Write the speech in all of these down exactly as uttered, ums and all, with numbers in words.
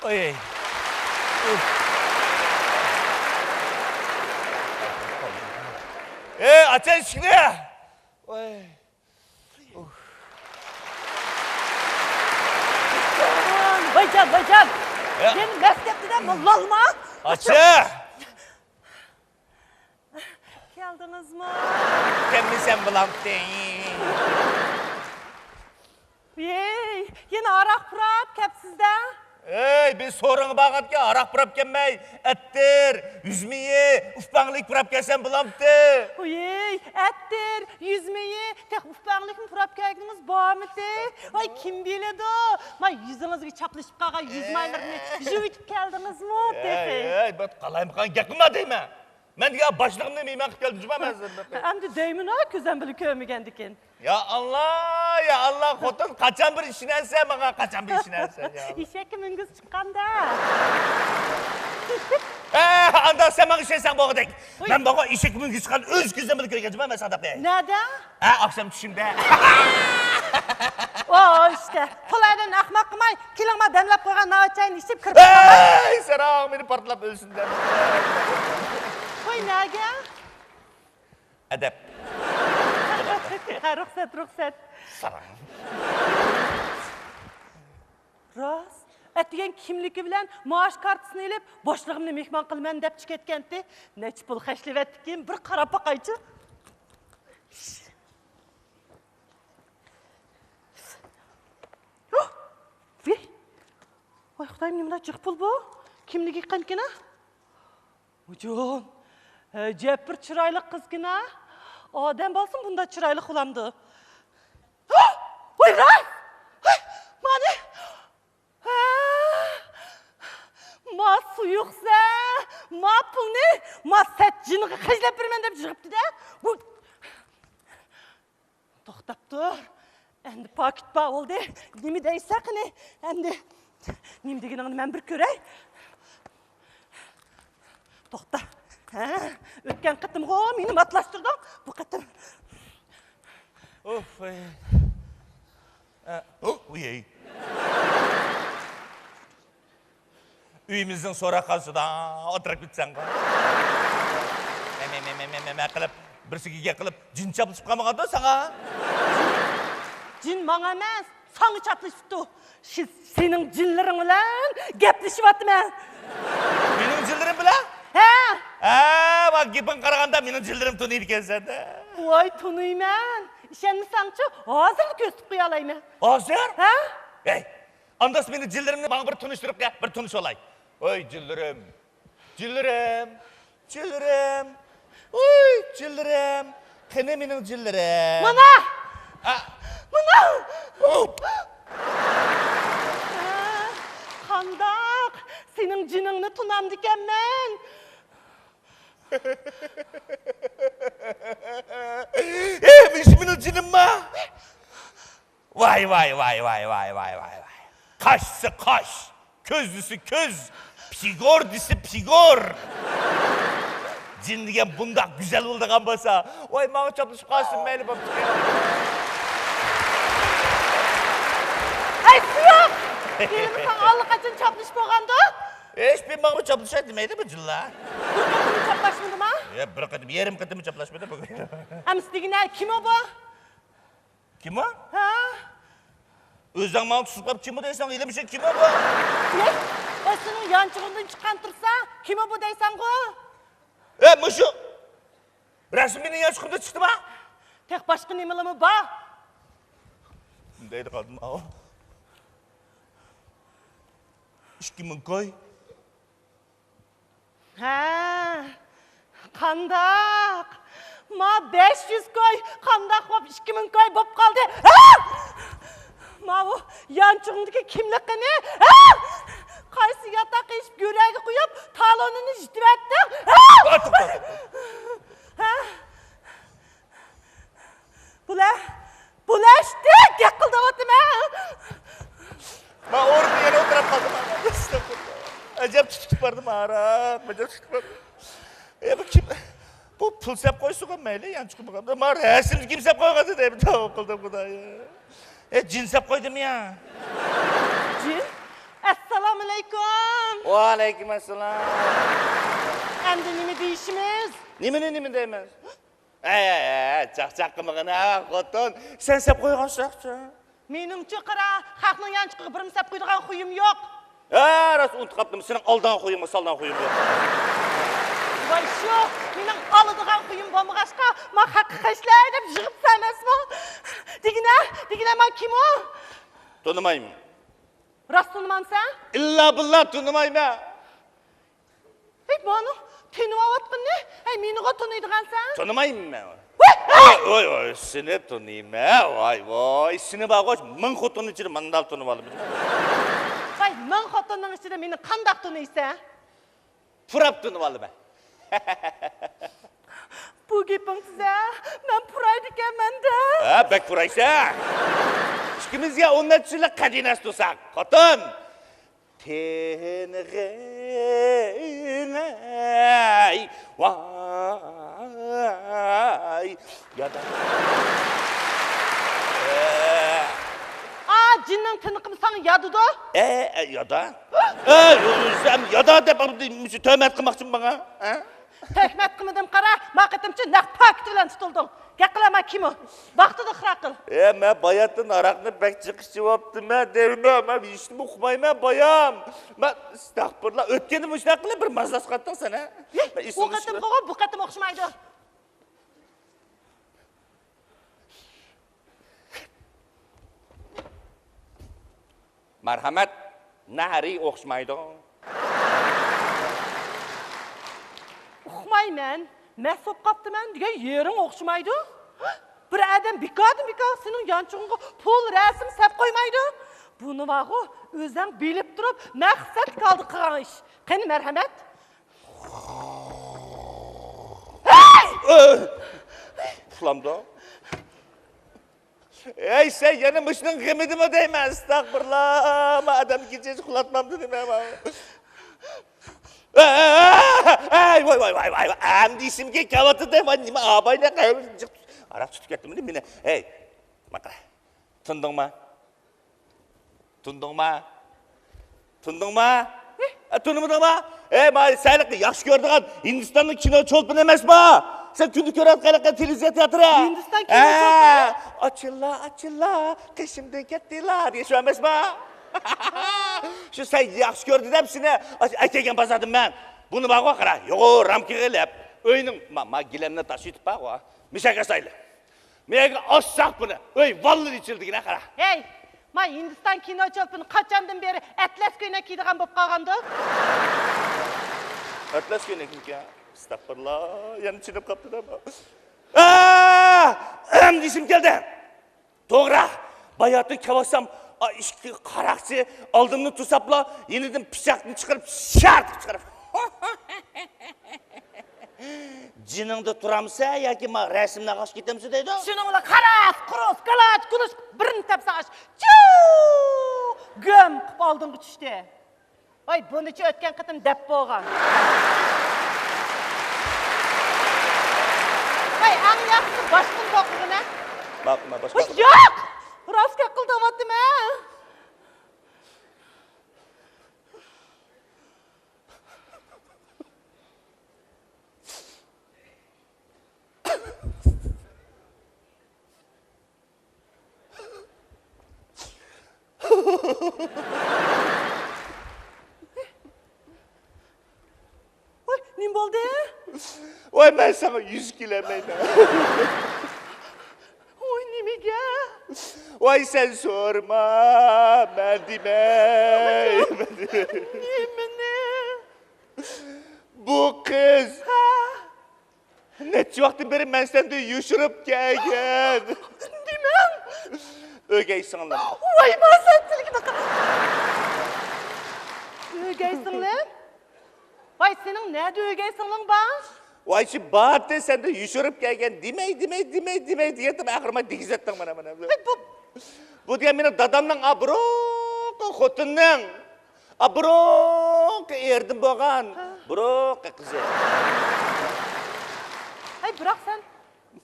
ئاي. ئۇف. ئەي، ئاچاي ئىشىكنى. ئاي. ۋايجان، ۋايجان! يا. يەنە مەس كەپتىدە، موللالما! ئاچا! كەلدىڭىزمۇ؟ كەلمىسەم بولامتى. ۋىي، يەنە ھاراق پۇراپ كەپسىز-دە. ئەي، بىز سورۇنغا بارغانتكەن، ھاراق پۇراپ كەلمەي، ئەتىر، يۈز مېيى، ئۇپا-ئەڭلۈك پۇراپ كەلسەم بولامتى؟ ۋىي، ئەتىر، يۈز مېيى، تېخى ئۇپا-ئەڭلۈكمۇ پۇراپ كەلگىنىڭىز بارمىتى؟ ۋاي، كىم بىلىدۇ؟ ما يۈزىڭىزگە چاپلىشىپ قالغان يۈز مايلىرىنى يۇيۇۋېتىپ كەلدىڭىزمۇ تېخى؟ ئەي، ئەي، بىر قالايمىقان گەپ قىلما دەيمەن. مەن دېگەن باشلىقىمنى مېھمان قىلىپ كەلدىم جۇما مەن سىزنى. ئەمدى دەيمىنا، كۆزۈم بىلەن كۆرمىگەندىكىن. يا ئاللا، يا ئاللا، خوتۇن قاچان بىر ئىشىنەرسەن ماڭا، قاچان بىر ئىشىنەرسەن، يا ئاللا. ئېشەككە مىنگۈز چىققاندا. ھە، ئاندا سەن ماڭا ئىشەنسەڭ بولغۇدەك. ۋۇي. مەن ماڭا ئېشەككە مىنگۈز چىققان ئۆز كۆزۈم بىلەن كۆرگەن جۇما مەن ساداقنى. نەدە؟ ھە، ئاخشام چۈشۈمدە. ئو، ئىشتە. تولا ئادەمنى ئەخمەق قىلماي، كېلىڭ ما دەملەپ قويغان ناۋا چاينى ئىچىپ كىرىپ كېتىڭ. ھەي، ساراڭ مېنى پارتلاپ ئۆلسۇن دەپ. قوي، نەگە؟ ئەدەپ. ھە، رۇخسەت، رۇخسەت. ساراڭ. راست. ئەتىگەن كىملىكى بىلەن مائاش كارتىسىنى ئېلىپ، باشلىقىمنى مېھمان قىلىمەن دەپچۇ كەتكەنتى. نەچچە پۇل خەجلىۋەتتىكىن، بىر قاراپ باقايچۇ. ۋىي! ۋاي خۇدايىم، نېمىلا جىق پۇل بۇ؟ كىملىكى قانكىنا؟ ۋۇجۇم! ئەجەب بىر چىرايلىق قىزكىنا. ئادەم بالىسىمۇ بۇنداق چىرايلىق بولامدۇ؟ ۋاي راست! ھەي، مانى! ھە! ما سۇيۇقسە، ما پۇلنى، ما سەت جىنغا خەجلەپ بېرىمەن دەپ يىغىپتۇ-دە. ۋۇ! توختاپ تۇر. ئەمدى پاكىت بار بولدى. نېمە دەيسەن قېنى؟ ئەمدى نېمە دېگىنىڭنى مەن بىر كۆرەي. توختا. ھە، ئۆتكەن قېتىمغۇ مېنى ماتلاشتۇردۇڭ. بۇ قېتىم. ئۇف، ئەي. ئە، ئۇ، ئۇي، ئەي. ئۆيىمىزنىڭ سوراقخانىسىدا ئولتۇرۇپ كېتىسەنغۇ. مە، مە، مە قىلىپ، بىرسىگە گەپ قىلىپ، جىن چاپلىشىپ قالمىغاندۇ ساڭا؟ جىن ماڭا ئەمەس، ساڭا چاپلىشىپتۇ. شى-، سېنىڭ جىنلىرىڭ بىلەن گەپلىشىۋاتىمەن. مېنىڭ جىنلىرىم بىلەن؟ ھە. ھە، ۋا گېپىڭگە قارىغاندا مېنىڭ جىنلىرىمنى تونۇيدىكەنسەن-دە. ۋاي، تونۇيمەن. ئىشەنمىسەڭچۇ، ھازىرلا كۆرسىتىپ قويالايمەن. ھازىر؟ ھە؟ ھەي، ئانداس مېنىڭ جىنلىرىمنى ماڭا بىر تونۇشتۇرۇپ بەر، بىر تونۇشۇۋالاي. ۋاي جىنلىرىم، جىنلىرىم، جىنلىرىم، ۋاي جىنلىرىم، قېنى مېنىڭ جىنلىرىم؟ مانا! ئا! مانا! ئۇ! قانداق؟ سېنىڭ جىنىڭنى تونامدىكەنمەن؟ ئى، مۇشۇ مېنىڭ جىنىمما؟ ۋاي، ۋاي، ۋاي. قاشسا قاش، كۆز دېسە كۆز، پىگور دېسە پىگور. جىن دېگەن بۇنداق گۈزەل بولىدىغان بولسا، ۋاي، ماڭا چاپلىشىپ قالسۇن، مەيلى بوپتىكەن. ھەي، سۇيۇق! ھېلىمۇ ساڭا ئاللىقاچان چاپلىشىپ بولغاندۇ؟ ھېچ بىر ماڭا چاپلىشاي دېمەيدۇ بۇ جىنلار. بىر قېتىممۇ چاپلاشمىدىما؟ يا، بىر قېتىم، يېرىم قېتىممۇ چاپلاشمىدى بۈگۈن. ئەمىسە دېگىنە، كىم ئۇ بۇ؟ كىم ئۇ؟ ھە؟ ئۆزۈڭ ماڭا تۇتۇپ قاپ كىم ئۇ دەيسەن، ھېلىمۇ شۇ كىم ئۇ بۇ؟ نە؟ ئۇ سېنىڭ يانچۇقۇڭدىن چىققان تۇرسا، كىم ئۇ بۇ دەيسەنغۇ؟ ئە، مۇشۇ! رەسىم مېنىڭ يانچۇقۇمدىن چىقتىما؟ تېخى باشقا نېمىلىرىمۇ بار؟ دەيدىغانما ئۇ؟ ئىككى مىڭ كوي. ھە، قانداق؟ ما بەش يۈز كوي، قانداق بوپ ئىككى مىڭ كوي بوپ قالدى؟ ھە! ماۋۇ يانچۇقۇڭدىكى كىملىك قېنى؟ ھە! قايسى ياتاق ئېچىپ گۆرەگە قويۇپ، تالونىنى يىتىۋەتتىڭ؟ ھە! ھە! بۇلە، بۇلە ئىشتە گەپ قىلدىۋاتىمەن. مەن ئورنۇمدا يەنە ئولتۇرۇپ قالدىم. ئەستەغپۇرۇللا. ئەجەب تۇتۇپ باردىم، ھاراق، ئەجەب تۇتۇپ باردىم. ئە، بۇ كىم؟ بۇ پۇل سەپ قويسىغۇ مەيلى، يانچۇقىمغا. مانا رەسىمنى كىم سەپ قويغان دەپ داۋا قىلدىم، خۇدايىم. ئە، جىن سەپ قويدىمۇ يا؟ جىن؟ ئەسسالامۇئەلەيكۇم. ۋەئەلەيكۇم ئەسسالام. ئەمدى نېمە دېيىشىمىز؟ نېمىنى نېمە دەيمىز؟ ئەي، ئەي، ئەي، چاقچاق قىلمىغىن ھە، خوتۇن. سەن سەپ قويغان سەپچۇ. مېنىڭچۇ قارا، خەقنىڭ يانچۇقىغا بىرمۇ سەپ قويىدىغان خۇيۇم يوق. ھە، راست ئۇنتۇپ قاپتىمەن، سېنىڭ ئالىدىغان خۇيۇڭمۇ، سالىدىغان خۇيۇڭ يوق. ۋاي شۇ، مېنىڭ ئالىدىغان خۇيۇم بولمىغاچقا، ما خەققە خەجلەي دەپ يىغىپسەن ئەمەسمۇ؟ دېگىنە، دېگىنە ما كىم ئۇ؟ تونۇمايمەن. راست تونۇمامسەن؟ ئىللا باللا تونۇمايمەن. ھەي، مانا تونۇۋاتقىنىنى، ھەي، مېنىغۇ تونۇيدىغانسەن؟ تونۇمايمەن مەن. ۋاي! ۋاي، ۋاي، ۋاي، سېنى تونۇيمەن. ۋاي، ۋاي، سېنى بارغۇ، مىڭ خوتۇننىڭ ئىچىدە مانداق تونۇۋالىمەن. ۋاي، مىڭ خوتۇننىڭ ئىچىدە مېنى قانداق تونۇيسەن؟ پۇراپ تونۇۋالىمەن. بۇ گېپىڭ سىزە، مەن پۇرايدىكەنمەن-دە. ھە، بەك پۇرايسەن. ئىككىمىزگە ئون نەچچە يىللىق قەدىناس تۇرساق، خوتۇن. تېنىغىنەي، ۋاي، يادا. ئا، جىننىڭ تىنىقىمۇ ساڭا يادىدۇ؟ ئە، ئە، يادا. ئە، ئۆزۈم يادا دەپ، تۆھمەت قىلماقچىمۇ ماڭا؟ ھە؟ تۆھمەت قىلمىدىم، قارا، ما قېتىمچۇ نەق پاكىتى بىلەن تۇتۇلدۇڭ. گەپ قىلما كىمۇ؟ ۋاقتىدا خىراق قىل. ئە، مەن باياتتىن ھاراقنى بەك جىق ئىچىۋاپتىمەن دەيمەن، مەن ھېچنېمە ئۇقمايمەن بايام. مەن، ئەستەغپۇرۇللا، ئۆتكەندە مۇشۇنداق قىلىپ بىر مازلاشقانتىڭ سەن، ھە؟ مەن ئۇ ئېسىمدە قېتىمقىغۇ، بۇ قېتىم ئوخشىمايدۇ. مەرھەمەت، نەرى ئوخشىمايدۇ. ئۇقمايمەن، مەس بوپ قاپتىمەن دېگەن يېرىڭ ئوخشىمايدۇ. بىر ئادەم بىكاردىن بىكارغا سېنىڭ يانچۇقۇڭغا پۇل، رەسىم سەپ قويمايدۇ. بۇنى بارغۇ، ئۆزەڭ بىلىپ تۇرۇپ، مەقسەتلىك ھالدا قىلغان ئىش. قېنى، مەرھەمەت. ئۇخلامدۇ؟ ھەي، سەن يەنە مۇشۇنىڭ غېمىدىمۇ دەيمەن، ئەستەغپۇرۇللا، ما ئادەمنى كېچىسى ئۇخلاتمامدۇ نېمە ما؟ ھەي، ۋاي، ۋاي، ۋاي، ۋاي، ئەمدى ئېسىمگە كەلۋاتىدۇ، ۋاي، نېمە ئاباينى ھاراق تۇتۇپ كەتتىممۇ مېنى؟ ھەي، ماقرا، تۇندۇڭما؟ تۇندۇڭما؟ تۇندۇڭما؟ ئە، تونۇمىدىڭما؟ ئەي، مانا سەن ياخشى كۆرىدىغان ھىندىستاننىڭ كىنو چولپىنى ئەمەسما؟ سەن كۈندە كۆرۈۋاتقان تېلېۋىزىيە تېئاتىرى. ھىندىستان كىنو چولپىنى؟ ئاچىللا، ئاچىللا، قېشىمدىن كەتتىلا دېگەن شۇ ئەمەسما؟ شۇ سەن ياخشى كۆردى دەپ سېنى ئەكەلگەن بازاردىن مەن. بۇنى بارغۇ قارا، يوغۇر رامكىغا ئېلىپ، ئۆينىڭ، ما، ما گىلەمنى تاشلىۋېتىپ بارغۇ. مىشەگە سايلى. مېگە ئاچساق بۇنى، ئۆي ۋاللىرى ئېچىلدىغىنە قارا. ھەي، ما ھىندىستان كىنو چولپىنى قاچاندىن بېرى ئەتلەس كۆينەك كىيىدىغان بولۇپ قالغاندۇ؟ ئەتلەس كۆينەكمىكەن؟ ئەستەغپۇرۇللا، يەنە چېنىپ قاپتۇ-دە. ئا، ئەمدى ئېسىم كەلدى. توغرا، باياتىن كەۋاتسام، ئا، ئىككى قاراقچى ئالدىمدا تۇرساپلا، يېنىدىن پىچاقنى چىقىرىپ، شارت چىقىرىپ. جېنىڭدا تۇرامسەن ياكى ما رەسىمنى ئاغاش كېتەمسەن دەيدۇ. شۇنىڭ بىلەن قاراس، قۇرۇس، گالاچ، گۇلۇچ بىرنى تەپسەڭ ئاش، چۇ! گۈم قىپ ئالدىڭغا چۈشتى. ۋاي، بۇنىچە ئۆتكەن قېتىم دەپ بولغان. ۋاي، ئەڭ ياخشىسى باشقىنى توقۇغىنە. ماقۇل، ماقۇل، باشقا. ۋاي، ياق! راست گەپ قىلىۋاتىمەن. ۋاي، نېمە بولدى؟ ۋاي، مەن ساڭا يۈز كېلەلمەيمەن. ۋاي، نېمىگە؟ ۋاي، سەن سورىما، مەن دېمەي. نېمىنى؟ بۇ قىز. ھە؟ نەچچە ۋاقىتتىن بېرى مەن سەندىن يوشۇرۇپ كەلگەن. دېمەڭ. ئۆگەي سىڭلىم. ۋاي، ما سەن تىلىكىنى قا-، ئۆگەي سىڭلىم؟ ۋاي، سېنىڭ نەدە ئۆگەي سىڭلىڭ بار؟ ۋاي، شۇ بارتى سەندىن يوشۇرۇپ كەلگەن. دېمەي، دېمەي، دېمەي، دېمەي دېگەندىم، ئاخىرى ما دېگۈزەتتىڭ مانا، مانا. ۋاي، بۇ بۇ دېگەن مېنىڭ دادامنىڭ، ئا، بۇرۇنقى خوتۇنىنىڭ، ئا، بۇرۇنقى ئېرىدىن بولغان، ھە، بۇرۇنقى قىزى. ھەي، بىراق سەن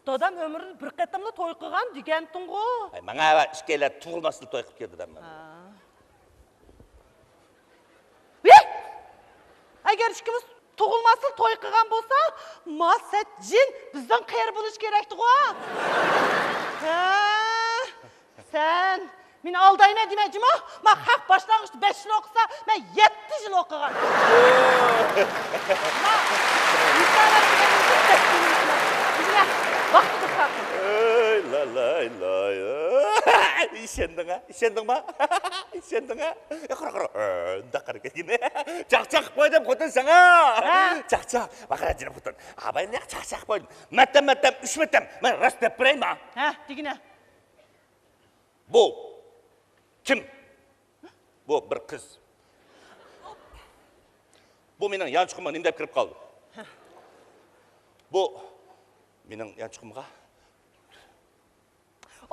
دادام ئۆمرىدە بىر قېتىملا توي قىلغان دېگەنتىڭغۇ؟ ھەي، ماڭا ئىككىيلەن تۇغۇلماستىن توي قىلىپ كىردى دادام. ھە. ۋىي! ئىككىمىز تۇغۇلماستىن توي قىلغان بولسا، ما سەت جىن بىزدىن قېرى بولۇش كېرەكتىغۇ. ھە، سەن مېنى ئالدايمەن دېمە جۇمۇ. ما خەق باشلانغۇچتا بەش يىل ئوقۇسا، مەن يەتتە يىل ئوقۇغان. ما، مۇشۇ ۋاقتىدا خەق. ئەي، لالاي، لاي. ئىشەندىڭ ھە؟ ئىشەندىڭما؟ ئىشەندىڭ ھە؟ ئە، قارا، قارا. ئە، ئۇنداق قارا كەتكىنى. چاقچاق قىلىپ قويدۇم خوتۇن ساڭا. ھە؟ چاقچاق. باقىرا جېنىم خوتۇن. ئاباينى چاقچاق قىلىپ قويدۇم. مەتەم، مەتەم، ئۈچ مەتەم. مەن راست دەپ بېرەيما؟ ھە، دېگىنە. بۇ. كىم؟ بۇ بىر قىز. بۇ مېنىڭ يانچۇقۇمغا نېمە دەپ كىرىپ قالدى؟ بۇ مېنىڭ يانچۇقۇمغا.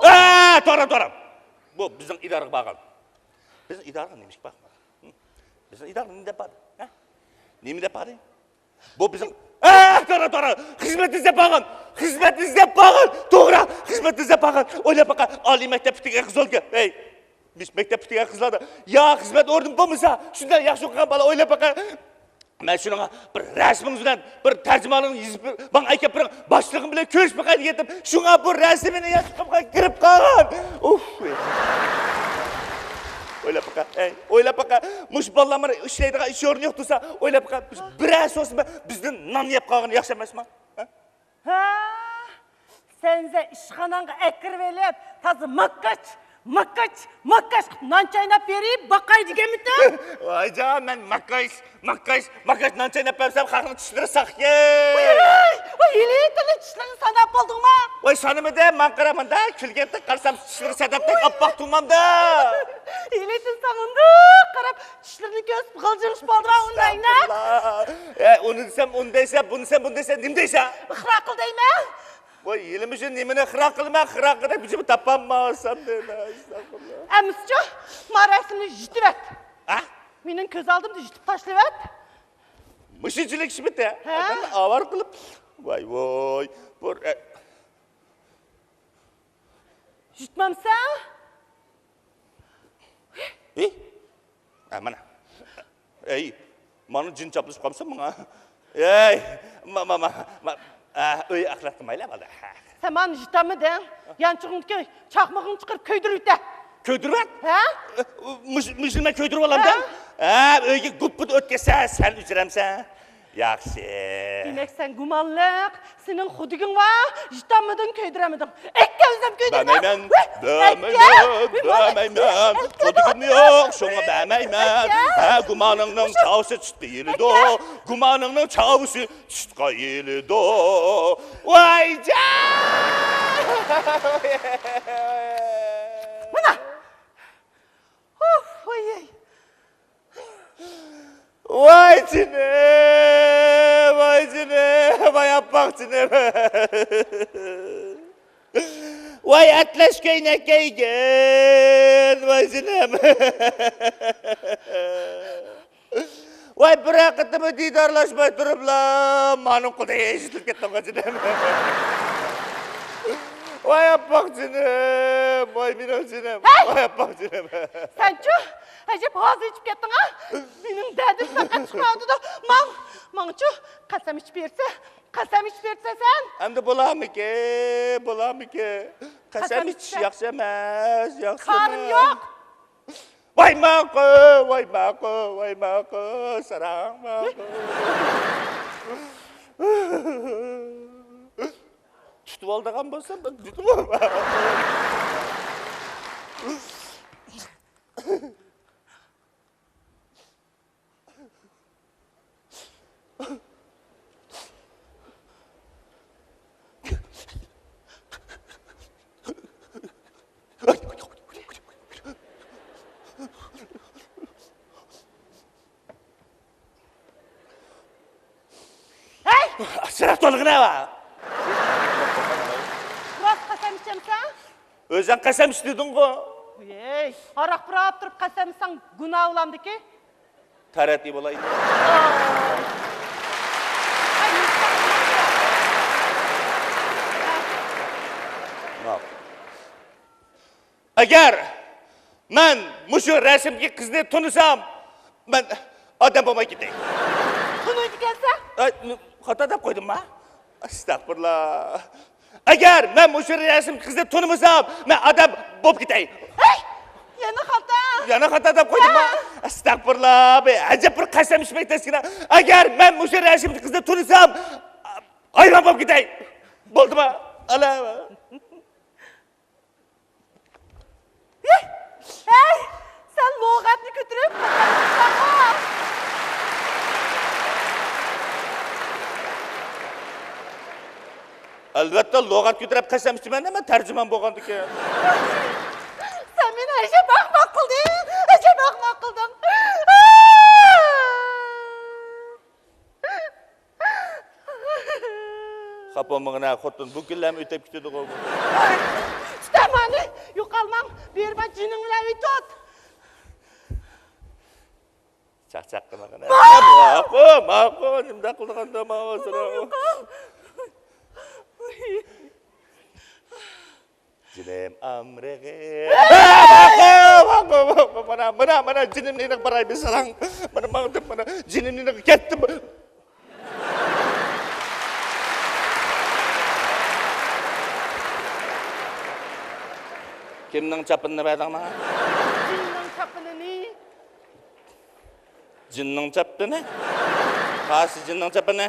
ئە، توغرا، توغرا. بۇ بىزنىڭ ئىدارىگە بارغان. بىزنىڭ ئىدارىگە نېمە ئىش بار؟ ھە؟ بىزنىڭ ئىدارىگە نېمە دەپ باردى؟ ھە؟ نېمە دەپ باردى؟ بۇ بىزنىڭ، ئە، توغرا، توغرا. خىزمەت ئىزدەپ بارغان. خىزمەت ئىزدەپ بارغان. توغرا. خىزمەت ئىزدەپ بارغان. ئويلاپ باققىن. ئالىي مەكتەپ پۈتتۈرگەن قىز ئولكە. ھەي. مەكتەپ پۈتتۈرگەن قىزلاردا يا خىزمەت ئورنى بولمىسا، شۇنداق ياخشى ئوقۇغان بالا ئويلاپ باققىن. مەن شۇنىڭغا بىر رەسىمىڭىز بىلەن بىر تەرجىمانىڭىزنى يېزىپ بېرىڭ، ماڭا ئەكەپ بېرىڭ، باشلىقىم بىلەن كۆرۈشۈپ باقاي دېگەنتىم. شۇڭا بۇ رەسىمىنى يانچۇقۇمغا كىرىپ قالغان. ئۇف. ئويلاپ باققىن، ئەي، ئويلاپ باققىن. مۇشۇ بالىلار مانا ئىشلەيدىغان ئىش ئورنى يوق تۇرسا، ئويلاپ باققىن. بىرەر سوسىما بىزدىن نان يەپ قالغىنى ياخشى ئەمەسما؟ ھە؟ ھە؟ سەنزە ئىشخاناڭغا ئەكىرىۋېلىپ، تازا ماكاچ، ماكاچ، ماكاچ قىلىپ نان چايناپ بېرىپ باقاي دېگەنمىتىڭ؟ ۋايجان، مەن ماكاچ، ماكاچ، ماكاچ نان چايناپ بەرسەم، خەقنىڭ چىشلىرى ساقكەن. ۋاي، ۋاي، ھېلى تىلى چىشلىرىنى ساناپ بولدۇڭما؟ ۋاي، سانىمىدىم، ماڭا قارا، ماندا كۈلگەنتەك قارىسام، چىشلىرى سەدەپتەك ئاپئاق تۇمامدا. ھېلى تىل ساڭا ئۇنداق قاراپ، چىشلىرىنى كۆرسە غىلجىرىشىپ بولىدىغان ئۇنداينا. ئەستەغپۇرۇللا. ئە، ئۇنى دېسەم، ئۇنى دەيسەن، بۇنى دېسەم، بۇنى دەيسەن، نېمە دەيسەن؟ ئىقرار قىل دەيمەن. ۋاي، ھېلىمۇ شۇ نېمىنى ئىقرار قىلىمەن، ئىقرار قىلىپ بىر تاپالماسام دەيمەن، ئەستەغپۇرۇللا. ئەمىسىچۇ، ما رەسىمنى يىتىۋەت. ھە؟ مېنىڭ كۆز ئالدىمدا يىتىپ تاشلىۋەت. مۇشۇنچىلىك ئىشمىتى؟ ھە؟ ئادەمنى ئاۋارە قىلىپ. ۋاي، ۋاي، بۇ رە-، يىتمەمسەن؟ ھى؟ ئە، مانا. ئەي، مانا جىن چاپلىشىپ قالمىسۇن ماڭا. ئەي، ما، ما، ما، ما، ئە، ئۆي ئەخلەت قىلمايلا، بالىلار. سەن مانا يىتالمىدىڭ. يانچۇقۇڭدىكى چاقمىقىڭنى چىقىرىپ كۆيدۈرۈۋېتە. كۆيدۈرۈۋەت؟ ھە؟ مۇش-، مۇشۇنى مەن كۆيدۈرۈۋالامدىم؟ ھە؟ ھە، ئۆيگە گۇپپىدە ئۆتكەزسە، سەن ئۆچۈرەمسەن. ياخشى. دېمەك، سەن گۇمانلىق. سېنىڭ خۇدىكىڭ بار. يىتالمىدىڭ، كۆيدۈرەلمىدىڭ. ئەككە، ئۆزۈم كۆيدۈرىمەن. بەرمەيمەن، ۋەي، بەرمەيمەن، ئەككە. بەرمەيمەن. خۇدىكىم يوق، شۇڭا بەرمەيمەن. ھە، گۇمانىڭنىڭ چاۋىسى چىقتى يېلىدۇ. گۇمانىڭنىڭ چاۋىسى چىقتى يېلىدۇ. ۋايجان! مانا! ئۇھ، ۋاي، ۋاي. ۋاي جېنىم، ۋاي جېنىم، ۋاي ئاپئاق جېنىم. ۋاي ئەتلەس كۆينەك كىيگەن، ۋاي جېنىم. ۋاي بىرەر قېتىممۇ دىدارلاشماي تۇرۇپلا مانىڭ قولىدا ئېزىتىلىپ كەتتىڭغۇ جېنىم. ۋاي ئاپئاق جېنىم، ۋاي مېنىڭ جېنىم، ھەي! ۋاي ئاپئاق جېنىم. سەنچۇ؟ ئەجەب ھازا ئېچىپ كەتتىڭ ھە؟ مېنىڭ دەردىم پەقەت چىقىۋاتىدۇ. ماڭ، ماڭچۇ، قەسەم ئىچىپ بېرىسە، قەسەم ئىچىپ بېرىسە سەن. ئەمدى بولامىكى، بولامىكى؟ قەسەم قەسەم ئىچىش ئىچسە. ياخشى ئەمەس، ياخشى كارىم ئەمەس. يوق. ۋاي ماقۇل، ۋاي ماقۇل، ۋاي ماقۇل، ساراڭ ماقۇل. تۇتۇۋالىدىغان بولسام، مەن تۇتۇۋالىمەن. ھەي! ئاسراپ تولغىنە ۋا! راست قەسەم ئىچەمسەن؟ ئۆزۈڭ قەسەم ئىچ دېدىڭغۇ. ھەي، ھاراق پۇراپ تۇرۇپ قەسەم ئىچسەڭ گۇناھ بولامدىكى؟ تارەتى بولايلى. ماقۇل. ئەگەر مەن مۇشۇ رەسىمدىكى قىزنى تونۇسام، مەن ئادەم بولماي كېتەي. ئاي، خاتا دەپ قويدۇمما؟ ئەستەغپۇرۇللا. ئەگەر مەن مۇشۇ رەسىمدىكى قىزنى تونۇمىسام، مەن ئادەم بولۇپ كېتەي. ھەي! يەنە خاتا. يەنە خاتا دەپ قويدۇمما؟ ھە. ئەستەغپۇرۇللا، بىر ئەجەب بىر قەسەم ئىچمەك تەسكىنە. ئەگەر مەن مۇشۇ رەسىمدىكى قىزنى تونۇسام، ھايۋان بولۇپ كېتەي. بولدىما؟ ئالا. ھەي! سەن لۇغەتنى كۆتۈرۈپ، ئەلۋەتتە، لۇغەت كۆتۈرۈپ قەسەم ئىچىمەن، مەن تەرجىمان بولغاندىكىن. سەن مېنى ئەجەب ئەخمەق قىلدىڭ، ئەجەب ئەخمەق قىلدىڭ. خاپا بولمىغىن ھە خوتۇن، بۇ كۈنلەرمۇ ئۆتۈپ كېتىدىغۇ. تۇتامانى يوقالماڭ، بېرىپ جېنىڭ بىلەن ئۆي تۇت. چاقچاق قىلمىغىن ھە. ماقۇل، ماقۇل، نېمىنداق قىلىدىغاندا ماۋۇ سىلەر. جېنىم ئامرىغى. ماقۇل، ماقۇل، ماقۇل. مانا، مانا، مانا، جېنىمنى ئېلىپ باراي بىر ساراڭ. مانا، ماڭدىم، مانا، جېنىمنى ئېلىپ كەتتىم. كىمنىڭ چاپىنىنى بەردىڭ ماڭا؟ جىننىڭ چاپىنىنى. جىننىڭ چاپىنى؟ قايسى جىننىڭ چاپىنى؟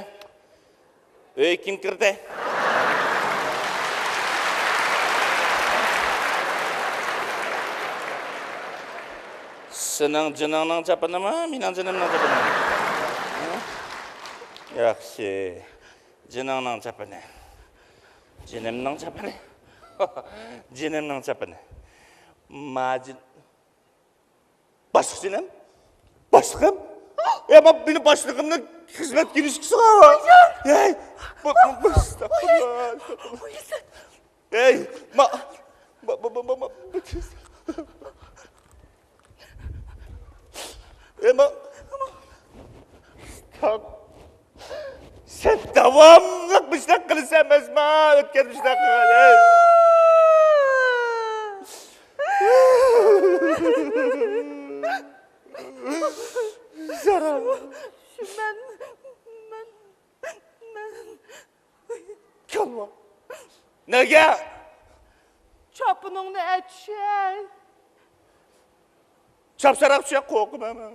ئۆيگە كىم كىردى؟ سېنىڭ جىنىڭنىڭ چاپىنىمۇ، مېنىڭ جىنىمنىڭ چاپىنىمۇ؟ ھە؟ ياخشى. جىنىڭنىڭ چاپىنى. جىنىمنىڭ چاپىنى. جىنىمنىڭ چاپىنى. ماجىن. باشلىق جېنىم، باشلىقىم. ئەي، مانا مېنى باشلىقىمنىڭ خىزمەت كىنىشكىسىغۇ. ئەي، بۇ، بۇ، بۇ، ئەستەغپۇرۇللا، ئەستەغپۇرۇللا. ئەي، ما، ما، ما، ما، ما، ما. ئەي، ما. سەن داۋاملىق مۇشۇنداق قىلىسەن ئەمەسما؟ ئۆتكەن مۇشۇنداق قىلغان. زەرەر. شۇ مەن، مەن، مەن. كالۋا. نەگە؟ چاپىنىڭنى ئەچىشەي. چاپساراق چۈشە، قورقىمەن مەن.